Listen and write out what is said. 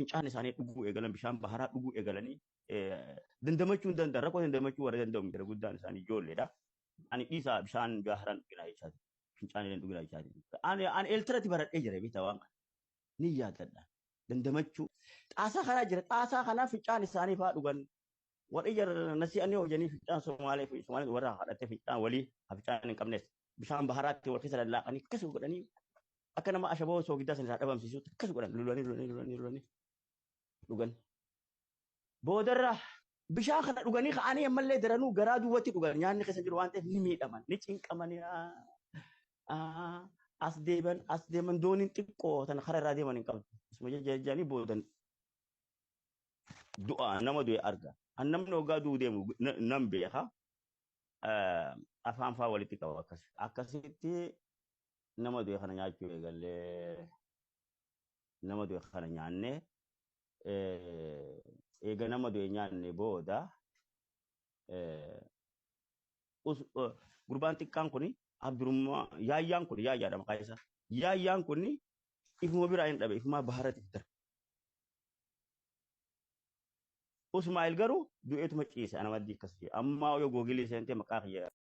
Fincaan isaanii dhuguu eegalan, bishaan baharaa dhuguu eegalanii dandamachuu hin danda'an. Rakkoo dandamachuu warra danda'u miti. Guddaan isaanii ijoolleedha. Ani dhiisaa bishaan baharaan dhuginaa jechaati. Fincaan illee dhuginaa jechaati. Ani Eeltiratti baradhee jira beektaa waan kana. Ni yaadadha. Dandamachuu. Xaasaa kanaa jira. Xaasaa kanaa fincaan isaanii fa'aa dhugan. Warri jara nasi'anii hojjanii fincaan Somaalee fi Somaalee warra haadhattee fincaan walii fincaan hin qabnes bishaan baharaatti wal keessa lallaaqanii akkas godhanii akka nama ashaboo soogiddaa sana irraa dhabamsiisutti akkas godhan lulanii lulanii lulanii lulanii dhugan. Boodarra bishaan kana dhuganii ka'anii ammallee daranuu garaa duwwatti dhugan nyaanni keessa jiru waan ta'eef ni miidhaman ni cinqamanii as deeman as deeman dooniin xiqqoo tana karaa irraa deeman hin qabdu. Isuma jajjanii boodan du'a nama du'e arga. An namni hoggaa du'u deemu nan beeka. Afaan faa walitti qaba akkas. Akkasitti nama du'e kana nyaachuu eegallee nama du'e kana nyaannee eega nama du'e nyaanne booda gurbaan xiqqaan kun Abdurummaa yaayyaan kun yaayyaadha maqaa isaa. Yaayyaan kun ifuma biraa hin dhabe ifumaa baharatiif darbe. Usmaa'il garuu du'eetuma ciise ana maddii akkas jedhe. Ammaa yoo googilii seentee maqaa kiyya